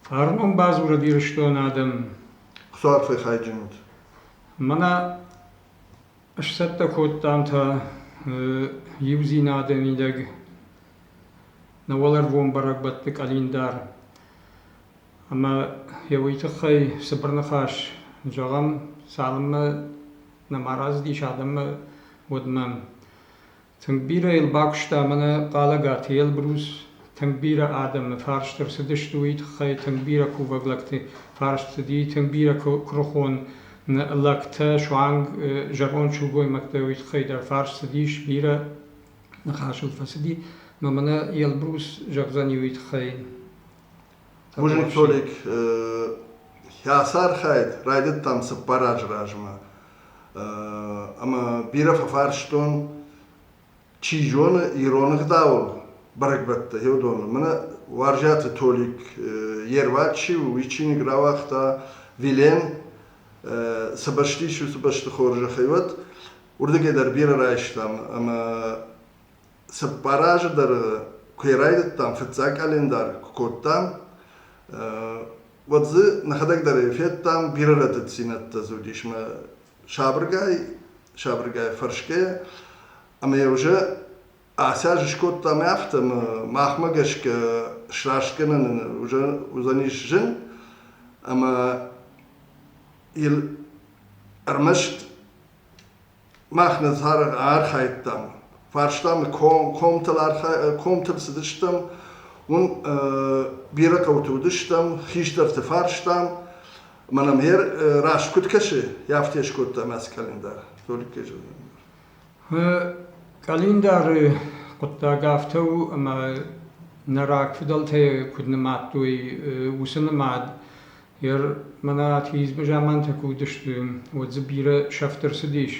Фарнон бадзурӕд Ирыстоны адӕм. Хуыцау арфӕй хайджын ут. Мӕнӕ сцӕттӕ кодтам та иудзинады мидӕг нӕ уӕларвон бӕрӕгбӕтты къӕлиндар. Ӕмӕ йӕ уый тыххӕй цыбыр ныхас зӕгъӕм, цалынмӕ нӕма рацыдис адӕммӕ, уӕдмӕ. Тынг бирӕ йыл бакуыста мӕнӕ Хъалӕгаты Елбрус, тынг бирӕ адӕмы фарст ӕрцыдысты уый тыххӕй, тынг бирӕ кувӕг лӕгты фарст цыди, тынг бирӕ куырыхон лӕгтӕ, суанг зӕронд сылгоймӕгтӕ уый тыххӕй дӕр фарст цыдис, бирӕ ныхасыл фӕцыди. Ӕмӕ мӕнӕ Елбрус зӕгъдзӕни уый тыххӕй. Бузныг, Толик. Ацы архайд райдыдтам 4 азы размӕ. Ӕмӕ бирӕ фӕфарстон, чи зоны ирон ӕгъдауыл бӕрӕгбӕттӕ, уыдоны. Мӕнӕ Уарзиаты Толик йе рвад чи у, уый чиныг рауагъта Вилен, цы бӕсты ис, уыцы бӕсты хорзӕхӕй уӕд. Уырдыгӕй дӕр бирӕ райстам ӕмӕ 4 азы дӕргъы куы райдыдтам, фыццаг къӕлиндар куы кодтам, уӕд дзы нӕхӕдӕг дӕр федтам, бирӕ рӕдыддзинӕдтӕ дзы уыдис мӕ сабыргай, сабыргай фӕрсгӕйӕ. Ӕмӕ йӕ уже ацы аз скодтам афтӕ, ӕмӕ махмӕ гӕсгӕ срастгӕнӕн уже уыдзӕнис зын, ӕмӕ йыл ӕрмӕст Мах нӕ архайдтам, фарстам комтыл, комтыл цыдыстӕм, уым бирӕ хъӕуты уыдыстӕм, хистӕрты фарстам. Мӕнӕ мӕ раст куыд кӕсы, афтӕ скодтам ацы къӕлиндар. Къӕлиндары хъуыддаг афтӕ у, ӕмӕ нӕ рагфыдӕлтӕ куыд нымадтой, уыцы нымад Йер мӕнӕ атеизмы замантӕ куы уыдысты, уӕд дзы бирӕ сӕфт ӕрцыдис.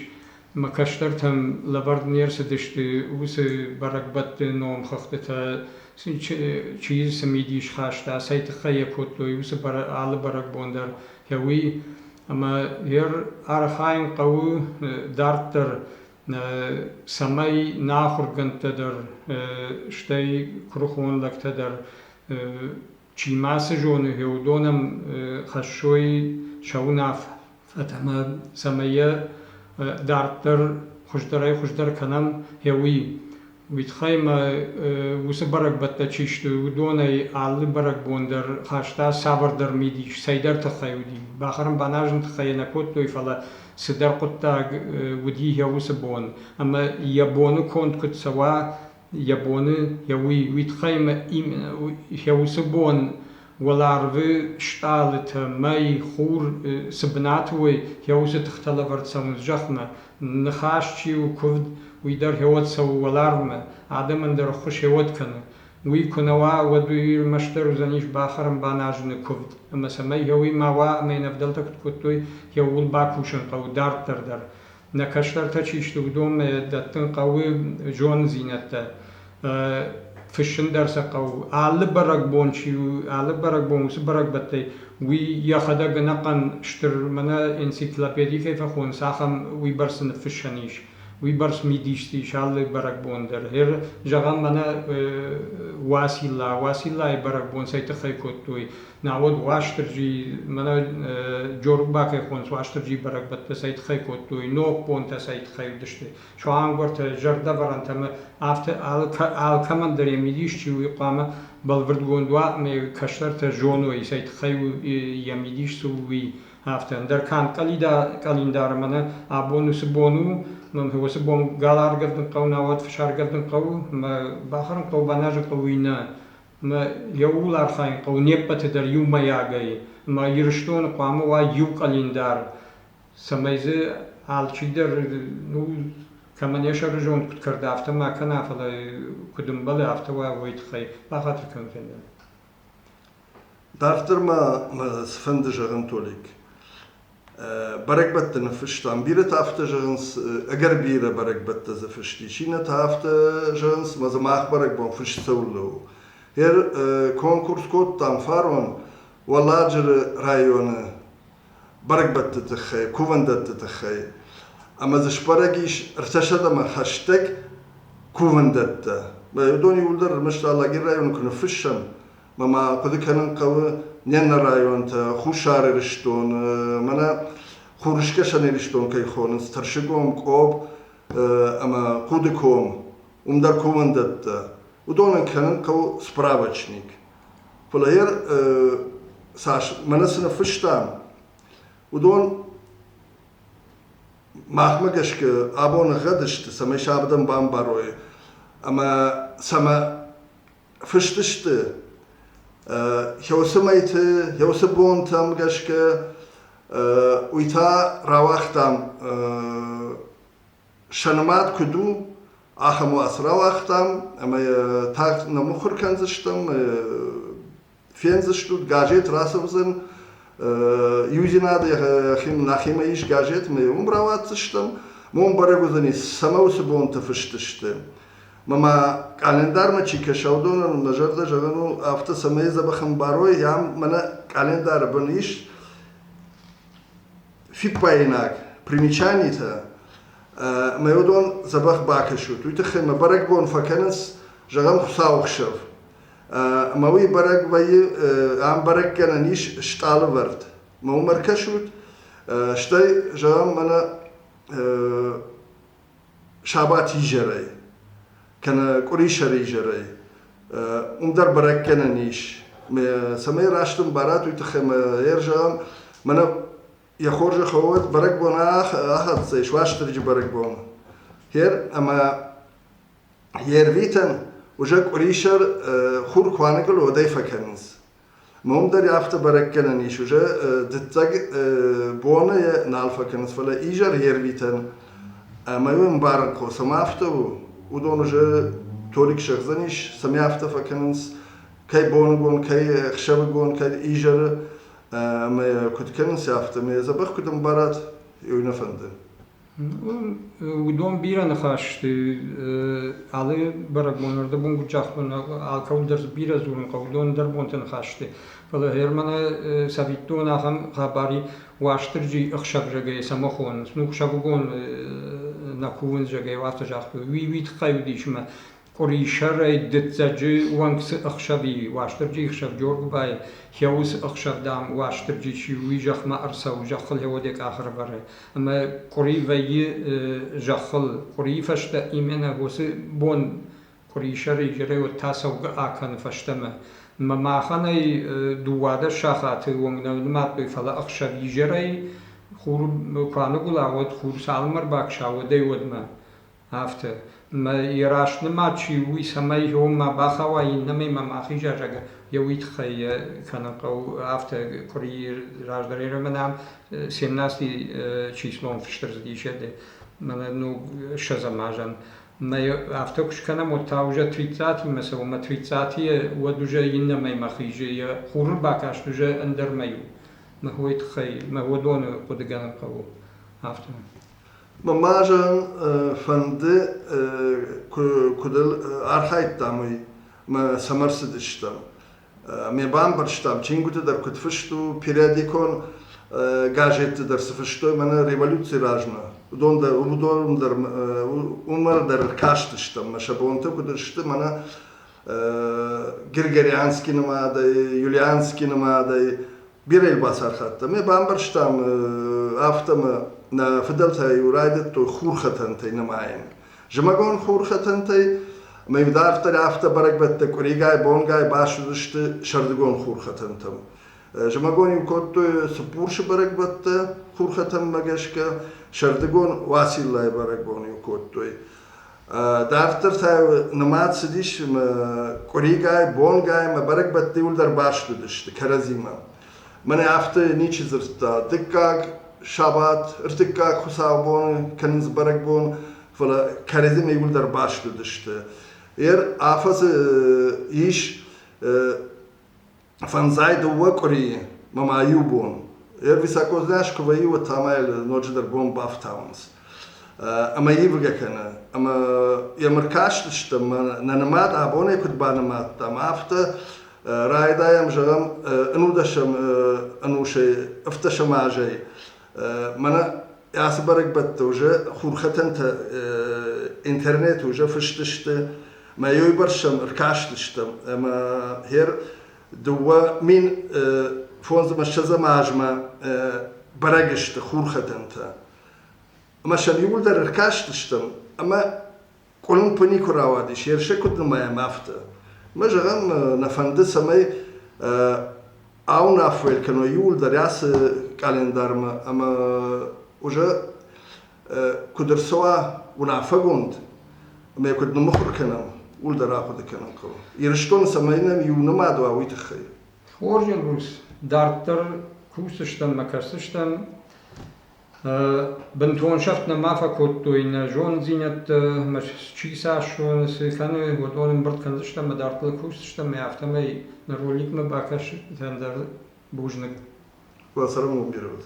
Мӕ кӕстӕртӕм лӕвӕрд не рцыдысты уыцы бӕрӕгбӕтты номхыгъдтытӕ, чи цы мидис хаста, цӕй тыххӕй йӕ кодтой, уыцы алы бӕрӕгбон дӕр. Гъе уый ӕмӕ йер архайын хъӕуы дарддӕр, цӕмӕй нӕ ахуыргӕндтӕ дӕр, стӕй куырыхон лӕгтӕ дӕр чи ма цы зоны, уыдон ӕм хӕссой сӕ уынаффӕтӕ ӕмӕ цӕмӕй йӕ дарддӕр хуыздӕрӕй-хуыздӕр кӕнӕм, гъе уый. Уый тыххӕй ма уыцы бӕрӕгбӕттӕ чи сты, уыдонӕй алы бӕрӕгбон дӕр хаста цавӕрдӕр мидис, цӕйдӕр тыххӕй уыди. Бахӕрын баназын тыххӕй йӕ нӕ кодтой, фӕлӕ цыдӕр хъуыддаг уыди йӕ уыцы бон. Ӕмӕ йӕ боны конд куыд цӕуа, йӕ боны, йӕ уый, уый тыххӕй мӕ йӕ уыцы бон уӕларвы стъалытӕ, мӕй, хур цы бынаты уой, йӕ уыцы тыхтӕ лӕвӕрд цӕуынц зӕхмӕ. Ныхас чи у, куывд, уый дӕр гъеуӕд цӕуы уӕларвмӕ, адӕмӕн дӕр ӕххуыс гъеуӕд кӕны. Уый куы нӕ уа, уӕд уый ӕрмӕстдӕр уыдзӕнис бахӕрын баназыны куывд. Ӕмӕ цӕмӕй гъеуый ма уа ӕмӕ йын ӕвдӕлтӕ куыд кодтой, гъе ууыл бакусын хъӕуы дарддӕр дӕр. Нӕ кӕстӕртӕ чи сты, уыдонмӕ дӕттын хъӕуы зонындзинӕдтӕ. Фыссын дӕр сӕ хъӕуы. Алы бӕрӕгбон чи у, алы бӕрӕгбон уыцы бӕрӕгбӕттӕй уый йӕхӕдӕг ӕнӕхъӕн стыр мӕнӕ энциклопеди кӕй фӕхонынц, ахӕм уыйбӕрц ныффыссӕн ис. Уыйбӕрц мидис ис алы бӕрӕгбон дӕр. Гъер, зӕгъӕм, мӕнӕ Уацилла. Уациллайы бӕрӕгбон цӕй тыххӕй кодтой? Науӕд Уастырджи, мӕнӕ Джоргуба кӕй хонынц, Уастырджийы бӕрӕгбӕттӕ цӕй тыххӕй кодтой, ногбонтӕ цӕй тыххӕй уыдысты, суангуыртӕ, зӕрдӕвӕрӕнтӕ ӕмӕ афтӕ алкӕмӕн дӕр йӕ мидис чи у, уый хъуамӕ бӕлвырдгонд уа ӕмӕ кӕстӕртӕ зоной, цӕй тыххӕй у йӕ мидис цы у, уый. Афтӕ ӕндӕр канд къӕлиндары мӕнӕ абон уыцы бон у, уыцы бон гал аргӕвдын хъӕуы, науӕд фыс аргӕвдын хъӕуы, ӕмӕ бахӕрын хъӕуы, баназын хъӕуы, уый нӕ. Ӕмӕ йӕ ууыл архайын хъӕуы не ппӕты дӕр иумӕйагӕй. Ӕмӕ Ирыстоны хъуамӕ уа иу къӕлиндар, цӕмӕй дзы алчидӕр, ну, кӕмӕн йӕ сӕрызонд куыд кӕрда, афтӕ ма кӕна, фӕлӕ куыд ӕмбӕлы, афтӕ уа, уый тыххӕй. Бахатыр кӕнут ӕндӕр. Дарддӕр ма мӕ цы фӕнды зӕгъын, Толик. Бӕрӕгбӕтты ныффыстам. Бирӕтӕ афтӕ зӕгъынц, ӕгӕр бирӕ бӕрӕгбӕттӕ дзы фыст ис. Иннӕтӕ афтӕ зӕгъынц, ӕмӕ дзы мах бӕрӕгбон фыст цӕуылнӕ у. Гъер конкурс кодтам фарон Уӕлладжыры районы бӕрӕгбӕтты тыххӕй, кувӕндӕтты тыххӕй. Ӕмӕ дзы сбӕрӕг ис ӕртӕсӕдӕмӕ хӕстӕг кувӕндӕттӕ. Уыдон иууылдӕр ӕрмӕст Алагиры районы куы ныффыссӕм, мӕ ма хъуыды кӕнын хъӕуы не ннӕ районтӕ, Хуссар Ирыстон, мӕнӕ Хурыскӕсӕн Ирыстон кӕй хонынц, Тӕрсыгом, Къоб ӕмӕ Хъудыком, уым дӕр кувӕндӕттӕ. Уыдонӕн кӕнын хъӕуы справочник. Фӕлӕ йӕ цас мӕнӕ цы ныффыстам, уыдон махмӕ гӕсгӕ абон ӕгъгъӕд сты, цӕмӕй сӕ адӕм бамбарой ӕмӕ цӕмӕ фыст сты хӕусы мӕйты, хӕусы бонтӕм гӕсгӕ, уый та рауагътам сӕ нымад куыд у, ахӕм уац рауагътам ӕмӕ йӕ тагъд нӕ мыхуыр кӕндзыстӕм, фендзыстут, газет рацӕудзӕн, Иудзинад нӕхимӕ ис газет, мы уым рауадздзыстӕм, уым бӕрӕг уыдзӕни, цӕмӕ уыцы бонты фыст сты. Мӕ ма къӕлиндармӕ чи кӕса, уыдонӕн мӕ зӕрдӕ зӕгъын у, афтӕ цӕмӕй дзӕбӕх ӕмбарой, ам мӕнӕ къӕлиндары бын ис фиппаинаг примечанитӕ, ӕмӕ уыдон дзӕбӕх бакӕсут. Уый тыххӕй мӕ бӕрӕгбон фӕкӕнынц, зӕгъӕм, Хуыцауыхсӕв. Ӕмӕ уый бӕрӕг вӕййы, ам бӕрӕггӕнӕн ис стъалывӕрд. Мӕ уым ӕркӕсут, стӕй, зӕгъӕм, мӕнӕ сабат изӕрӕй, кӕнӕ къуырисӕры изӕрӕй, уым дӕр бӕрӕггӕнӕн ис. Цӕмӕй раст ӕмбарат, уый тыххӕй мӕ ӕрзӕгъӕм, мӕнӕ йӕ хорзӕх уӕд бӕрӕгбон ахӕццӕ ис, Уастырджы бӕрӕгбон. Хер ӕмӕ йе рвитӕн уже къуырисӕр хур куы аныгуылы, уӕд ӕй фӕкӕнынц. Ном дӕр афтӕ бӕрӕггӕнӕн ис, уже дыццӕг боны йӕ нал фӕкӕнынц, фӕлӕ изӕр йе рвитӕн ӕмӕ йӕ ӕмбарын хъӕуы, цӕмӕ афтӕ у, уыдон уже Толик зӕгъдзӕнис, цӕмӕй афтӕ фӕкӕнынц, кӕй боныгон, кӕй ӕхсӕвыгон, кӕй изӕры, ӕмӕ куыд кӕнынц афтӕ, ӕмӕ йӕ дзӕбӕх куыд ӕмбарат, уый нӕ фӕнды. Уыдон бирӕ ныхас сты. Алы бӕрӕгбон, ӕрдӕбон куыд загътон, алкӕуыл дӕр бирӕ дзурын хъӕуы, уыдон ӕндӕр бонты ныхас сты. Фӕлӕ Германы цӕвиттон ахӕм хабар и, Уастырджи ӕхсӕвзӕгӕй цӕмӕ хонынц, ну, хсӕвыгон нӕ кувынц, зӕгӕй, афтӕ загътой. Уый уый тыххӕй уыдис ӕмӕ къуырисӕрӕй дыццӕджы онг цы ӕхсӕв и, Уастырджийы ӕхсӕв Джоргуыбайы, хӕуы цы ӕхсӕв, дам, Уастырджи чи у, уый зӕхмӕ ӕрцӕуы, зӕххыл йӕ йӕ къах ӕрӕвӕры. Ӕмӕ къуыри вӕййы зӕххыл. Къуырийы фӕстӕ именно уыцы бон къуырисӕры изӕрӕй уӕд та цӕугӕ акӕны фӕстӕмӕ. Ӕмӕ махӕн ӕй 12 сахаты онг нӕ нымадтой, фӕлӕ ӕхсӕв изӕрӕй хур куы аныгуыла, уӕд хур цалынмӕ ӕрбакса, уӕдӕй уӕдмӕ. Афтӕ. Мӕ йӕ раст нымад чи у, уый цӕмӕй хион ма бахауа, иннӕмӕй мӕм ахиза, зӕгъгӕ, йӕ уый тыххӕй йӕ кӕнын хъӕуы. Афтӕ къуырийы раздӕр ӕмӕ нӕм семнадцатый числон фыст ӕрцыдис мӕнӕ ног 20-ӕм азӕн. Мӕ афтӕ куы скӕнӕм, уӕд та уже тридцатимӕ цӕуы, ӕмӕ тридцатийӕ уӕд уже иннӕ мӕймӕ хизы, йӕ хуры бакаст уже ӕндӕр мӕй у. Мӕ уый тыххӕй мӕ уыдоны хъуыдыгӕнын хъӕуы. Афтӕ. Мӕ ма зӕгъын фӕнды, куыд архайдтам, уый мӕ цӕмӕ рцыдыстӕм. Ме бамбӕрстам, чингуыты дӕр куыд фыст у, периодикон газетты дӕр цы фыстой мӕнӕ революцийы размӕ, уыдон дӕр, уыдон дӕр уымӕ дӕр ӕркастыстӕм, мӕ сӕ бонтӕ куыд сты, мӕнӕ Григорианский нымадӕй, Юлианский нымадӕй, бирӕ йыл бацархайдтам. Ме бамбӕрстам, афтӕ ӕмӕ нӕ фыдӕлтӕ-иу райдыдтой хурхӕтӕнтӕй нымайын. Зымӕгон хурхӕтӕнтӕй ӕмӕ-иу дарддӕр афтӕ бӕрӕгбӕттӕ къуыригай, бонгай баст уыдысты сӕрдыгон хурхӕтӕнтӕм. Зымӕгон-иу кодтой Цыппурсы бӕрӕгбӕттӕ хурхӕтӕнмӕ гӕсгӕ, сӕрдыгон Уациллайы бӕрӕгбон-иу кодтой. Дарддӕр та нымад цыдис къуыригай, бонгай ӕмӕ бӕрӕгбӕтты иуылдӕр баст уыдысты кӕрӕдзимӕ. Мӕнӕ афтӕ ничи дзырдта, дыккаг сабат, ӕртыккаг хуыцаубоны кӕнынц бӕрӕгбон, фӕлӕ кӕрӕдзимӕ иуылдӕр баст уыдысты. Ер афӕдзы ис 52 къуырийы мӕ ма иу бон. Високосный куы вӕййы, уӕд та ма йыл ноджыдӕр бон бафтауынц. Ӕмӕ ивгӕ кӕны. Ӕмӕ йӕм ӕркастыстӕм, нӕ нымад абонӕй куыд банымадтам, афтӕ райдайӕм, зӕгъӕм, ӕнудӕсӕм ӕнусӕй, ӕвддӕсӕм азӕй. Мӕнӕ ацы бӕрӕгбӕттӕ уже хурхӕтӕнтӕ интернеты уже фыст сты, мӕ уыйбӕрц сӕм ӕркастыстӕм. Ӕмӕ хер 2005 ӕмӕ ссӕдзӕм азмӕ бӕрӕг сты хурхӕтӕнтӕ. Ӕмӕ сӕм иууылдӕр ӕркастыстӕм ӕмӕ къуылымпы никуы рауадис, ерсӕ куыд нымайӕм, афтӕ. Мӕ зӕгъӕм, нӕ фӕнды, цӕмӕй ауынаффӕ кӕной иууылдӕр ацы къӕлиндармӕ ӕмӕ уже куыд ӕрцӕуа уынаффӕгонд ӕмӕ йӕ куыд ныммыхуыр кӕнӕм, ууыл дӕр ахъуыды кӕнын хъӕуы. Ирыстоны цӕмӕй нӕм иу нымад уа, уый тыххӕй. Хорз, Эльбрус, дарддӕр кусдзыстӕм ӕмӕ кӕсдзыстӕм. Бынтон сӕфт нӕма фӕкодтой нӕ зонддзинӕдтӕ, ӕмӕ чи цас зоны, цы кӕны, уыдон ӕмбырд кӕндзыстӕм ӕмӕ дарддӕр кусдзыстӕм, ӕмӕ афтӕмӕй нӕ роликмӕ бакӕсджытӕн дӕр бузныг. Уӕ цӕрӕнбон бирӕ уӕд.